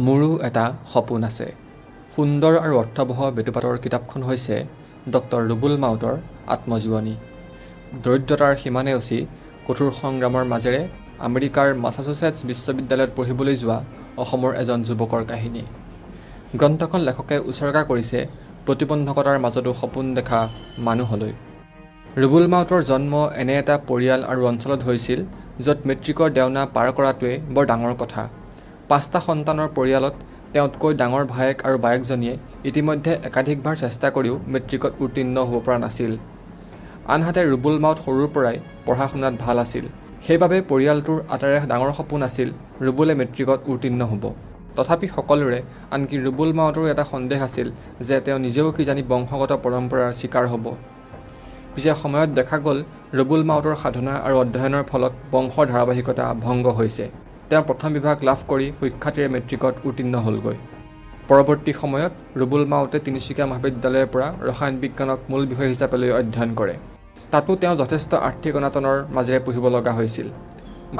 মোৰো এটা সপোন আছে। সুন্দৰ আৰু অৰ্থৱহ বেটুপাতৰ কিতাপখন হৈছে ডক্টৰ ৰুবুল মাউতৰ আত্মজীৱনী। দৰিদ্ৰতাৰ সীমা নেওচি কঠোৰ সংগ্ৰামৰ মাজেৰে আমেৰিকাৰ মাছাচুচেটছ বিশ্ববিদ্যালয়ত পঢ়িবলৈ যোৱা অসমৰ এজন যুৱকৰ কাহিনী। গ্ৰন্থখন লেখকে উছৰ্গা কৰিছে প্ৰতিবন্ধকতাৰ মাজতো সপোন দেখা মানুহলৈ। ৰুবুল মাউতৰ জন্ম এনে এটা পৰিয়াল আৰু অঞ্চলত হৈছিল য'ত মেট্ৰিকৰ দেওনা পাৰ কৰাটোৱেই বৰ ডাঙৰ কথা। পাঁচটা সন্তানৰ পৰিয়ালত তেওঁতকৈ ডাঙৰ ভায়েক আৰু বায়েকজনীয়ে ইতিমধ্যে একাধিকবাৰ চেষ্টা কৰিও মেট্ৰিকত উত্তীৰ্ণ হ'ব পৰা নাছিল। আনহাতে ৰুবুল মাউত সৰুৰ পৰাই পঢ়া-শুনাত ভাল আছিল। সেইবাবেই পৰিয়ালটোৰ আটাইৰে ডাঙৰ সপোন আছিল ৰুবুলে মেট্ৰিকত উত্তীৰ্ণ হ'ব। তথাপি সকলোৰে, আনকি ৰুবুল মাউতৰো এটা সন্দেহ আছিল যে তেওঁ নিজেও কিজানি বংশগত পৰম্পৰাৰ চিকাৰ হ'ব। পিছে সময়ত দেখা গ'ল ৰুবুল মাউতৰ সাধনা আৰু অধ্যয়নৰ ফলত বংশৰ ধাৰাবাহিকতা ভংগ হৈছে। তেওঁ প্ৰথম বিভাগ লাভ কৰি সুখ্যাতিৰে মেট্ৰিকত উত্তীৰ্ণ হ'লগৈ। পৰৱৰ্তী সময়ত ৰুবুল মাউতে তিনিচুকীয়া মহাবিদ্যালয়ৰ পৰা ৰসায়ন বিজ্ঞানক মূল বিষয় হিচাপে লৈ অধ্যয়ন কৰে। তাতো তেওঁ যথেষ্ট আৰ্থিক অনাটনৰ মাজেৰে পঢ়িব লগা হৈছিল।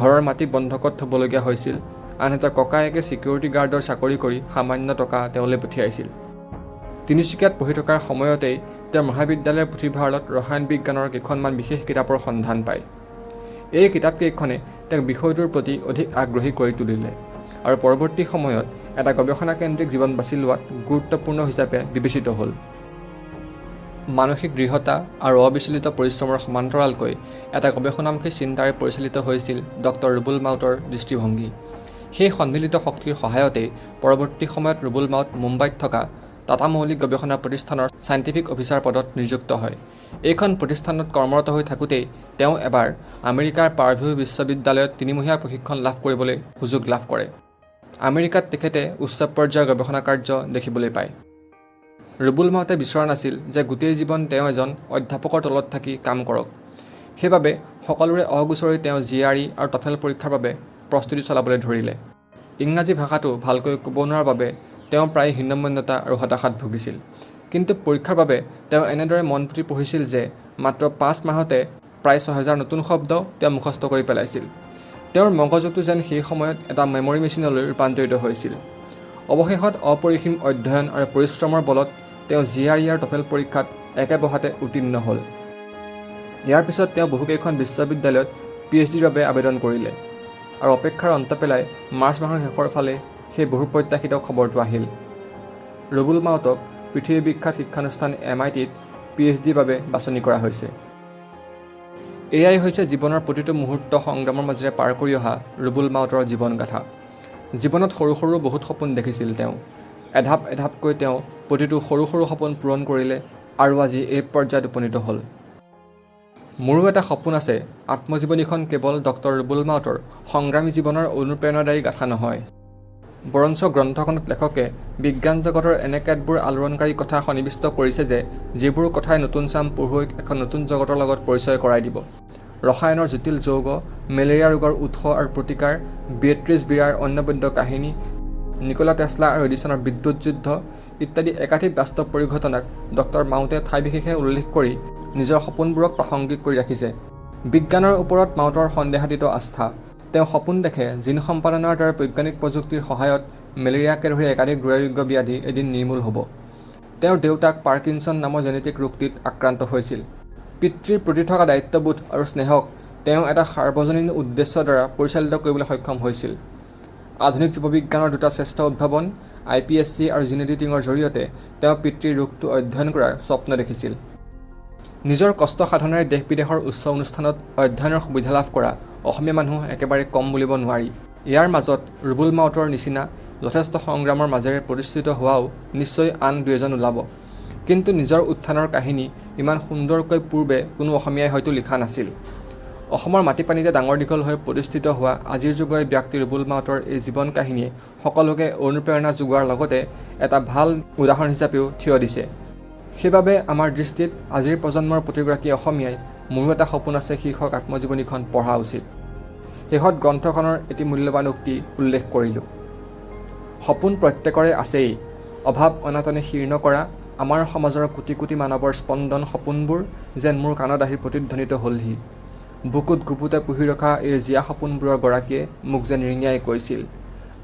ঘৰৰ মাটি বন্ধকত থ'বলগীয়া হৈছিল। আনহাতে ককায়েকে ছিকিউৰিটি গাৰ্ডৰ চাকৰি কৰি সামান্য টকা তেওঁলৈ পঠিয়াইছিল। তিনিচুকীয়াত পঢ়ি থকাৰ সময়তেই তেওঁ মহাবিদ্যালয়ৰ পুথিভঁৰালত ৰসায়ন বিজ্ঞানৰ কেইখনমান বিশেষ কিতাপৰ সন্ধান পায়। এই কিতাপকেইখনে তেওঁক বিষয়টোৰ প্ৰতি অধিক আগ্ৰহী কৰি তুলিলে আৰু পৰৱৰ্তী সময়ত এটা গৱেষণাকেন্দ্ৰিক জীৱন বাছি লোৱাত গুৰুত্বপূৰ্ণ হিচাপে বিবেচিত হ'ল। মানসিক দৃঢ়তা আৰু অবিচলিত পৰিশ্ৰমৰ সমান্তৰালকৈ এটা গৱেষণামুখী চিন্তাৰে পৰিচালিত হৈছিল ডক্টৰ ৰুবুল মাউতৰ দৃষ্টিভংগী। সেই সন্মিলিত শক্তিৰ সহায়তেই পৰৱৰ্তী সময়ত ৰুবুল মাউত মুম্বাইত থকা টাটা মৌলিক গৱেষণা প্ৰতিষ্ঠানৰ চাইণ্টিফিক অফিচাৰ পদত নিযুক্ত হয়। এইখন প্ৰতিষ্ঠানত কৰ্মৰত হৈ থাকোঁতেই তেওঁ এবাৰ আমেৰিকাৰ পাৰ্ভিউ বিশ্ববিদ্যালয়ত তিনিমহীয়া প্ৰশিক্ষণ লাভ কৰিবলৈ সুযোগ লাভ কৰে। আমেৰিকাত তেখেতে উচ্চ পৰ্যায়ৰ গৱেষণা কাৰ্য দেখিবলৈ পায়। ৰুবুল মাউতে বিচৰা নাছিল যে গোটেই জীৱন তেওঁ এজন অধ্যাপকৰ তলত থাকি কাম কৰক। সেইবাবে সকলোৰে অগোচৰেই তেওঁ জি আৰ ই আৰু টফেল পৰীক্ষাৰ বাবে প্ৰস্তুতি চলাবলৈ ধৰিলে। ইংৰাজী ভাষাটো ভালকৈ ক'ব নোৱাৰাৰ বাবে তেওঁ প্ৰায়ে হীনমন্যতা আৰু হতাশাত ভুগিছিল। কিন্তু পৰীক্ষাৰ বাবে তেওঁ এনেদৰে মনপুতি পঢ়িছিল যে মাত্ৰ 5 মাহতে প্ৰায় 6000 নতুন শব্দ তেওঁ মুখস্থ কৰি পেলাইছিল। তেওঁৰ মগজুটো যেন সেই সময়ত এটা মেমৰি মেচিনলৈ ৰূপান্তৰিত হৈছিল। অৱশেষত অপৰিসীম অধ্যয়ন আৰু পৰিশ্ৰমৰ বলত তেওঁ জি আৰ ই আৰু টফেল পৰীক্ষাত একে বহাতে উত্তীৰ্ণ হ'ল। ইয়াৰ পিছত তেওঁ বহুকেইখন বিশ্ববিদ্যালয়ত পি এইচ ডিৰ বাবে আবেদন কৰিলে আৰু অপেক্ষাৰ অন্ত পেলাই মাৰ্চ মাহৰ শেষৰ ফালে সেই বহু প্ৰত্যাশিত খবৰটো আহিল। ৰুবুল মাউতক পৃথিৱী বিখ্যাত শিক্ষানুষ্ঠান এম আই টিত পি এইচ ডিৰ বাবে বাছনি কৰা হৈছে। এয়াই হৈছে জীৱনৰ প্ৰতিটো মুহূৰ্ত সংগ্ৰামৰ মাজেৰে পাৰ কৰি অহা ৰুবুল মাউতৰ জীৱনগাথা। জীৱনত সৰু সৰু বহুত সপোন দেখিছিল তেওঁ। এধাপ এধাপকৈ তেওঁ প্ৰতিটো সৰু সৰু সপোন পূৰণ কৰিলে আৰু আজি এই পৰ্যায়ত উপনীত হ'ল। মোৰো এটা সপোন আছে আত্মজীৱনীখন কেৱল ডক্টৰ ৰুবুল মাউতৰ সংগ্ৰামী জীৱনৰ অনুপ্ৰেৰণাদায়ী গাথা নহয়, বৰঞ্চ গ্ৰন্থখনত লেখকে বিজ্ঞান জগতৰ এনে কেতবোৰ আলোড়নকাৰী কথা সন্নিৱিষ্ট কৰিছে যে যিবোৰ কথাই নতুন চাম পঢ়ুৱৈক এখন নতুন জগতৰ লগত পৰিচয় কৰাই দিব। ৰসায়নৰ জটিল যৌগ, মেলেৰিয়া ৰোগৰ উৎস আৰু প্ৰতিকাৰ, বিয়েট্ৰিছ বীৰাৰ অনবদ্য কাহিনী, নিকোলা টেছলা আৰু এডিছনৰ বিদ্যুৎ যুদ্ধ ইত্যাদি একাধিক বাস্তৱ পৰিঘটনাক ডক্টৰ মাউতে ঠাইবিশেষে উল্লেখ কৰি নিজৰ সপোনবোৰক প্ৰাসংগিক কৰি ৰাখিছে। বিজ্ঞানৰ ওপৰত মাউতৰ সন্দেহাতীত আস্থা। তেওঁ সপোন দেখে জিন সম্পাদনাৰ দৰে বৈজ্ঞানিক প্ৰযুক্তিৰ সহায়ত মেলেৰিয়াকে ধৰি একাধিক দুৰাৰোগ্য ব্যাধি এদিন নিৰ্মূল হ'ব। তেওঁৰ দেউতাক পাৰ্কিনছন নামৰ জেনেটিক ৰোগটিত আক্ৰান্ত হৈছিল। পিতৃৰ প্ৰতি থকা দায়িত্ববোধ আৰু স্নেহক তেওঁ এটা সাৰ্বজনীন উদ্দেশ্যৰ দ্বাৰা পৰিচালিত কৰিবলৈ সক্ষম হৈছিল। আধুনিক জীৱবিজ্ঞানৰ দুটা শ্ৰেষ্ঠ উদ্ভাৱন আই পি এছ চি আৰু জিন এডিটিঙৰ জৰিয়তে তেওঁ পিতৃৰ ৰোগটো অধ্যয়ন কৰাৰ স্বপ্ন দেখিছিল। নিজৰ কষ্ট সাধনাৰে দেশ বিদেশৰ উচ্চ অনুষ্ঠানত অধ্যয়নৰ সুবিধা লাভ কৰা অসমীয়া মানুহ একেবাৰে কম বুলিব নোৱাৰি। ইয়াৰ মাজত ৰুবুল মাউতৰ নিচিনা যথেষ্ট সংগ্ৰামৰ মাজেৰে প্ৰতিষ্ঠিত হোৱাও নিশ্চয় আন দুই এজন ওলাব। কিন্তু নিজৰ উত্থানৰ কাহিনী ইমান সুন্দৰকৈ পূৰ্বে কোনো অসমীয়াই হয়তো লিখা নাছিল। অসমৰ মাটি-পানীতে ডাঙৰ দীঘল হৈ প্ৰতিষ্ঠিত হোৱা আজিৰ যুগৰে ব্যক্তি ৰুবুল মাউতৰ এই জীৱন কাহিনীয়ে সকলোকে অনুপ্ৰেৰণা যোগোৱাৰ লগতে এটা ভাল উদাহৰণ হিচাপেও থিয় দিছে। সেইবাবে আমাৰ দৃষ্টিত আজিৰ প্ৰজন্মৰ প্ৰতিগৰাকী অসমীয়াই মোৰো এটা সপোন আছে শীৰ্ষক আত্মজীৱনীখন পঢ়া উচিত। শেষত গ্ৰন্থখনৰ এটি মূল্যৱান উক্তি উল্লেখ কৰিলোঁ। সপোন প্ৰত্যেকৰে আছেই। অভাৱ অনাটনে শীৰ্ণ কৰা আমাৰ সমাজৰ কোটি কোটি মানৱৰ স্পন্দন সপোনবোৰ যেন মোৰ কাণত আহি প্ৰতিধ্বনিত হ'লহি। বুকুত গুপুতে পুহি ৰখা এই জীয়া সপোনবোৰৰ গৰাকীয়ে মোক যেন ৰিঙিয়াই কৈছিল,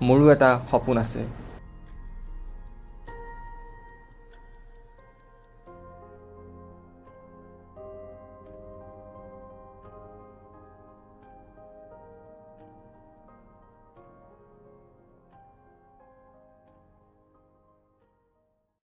মোৰো এটা সপোন আছে।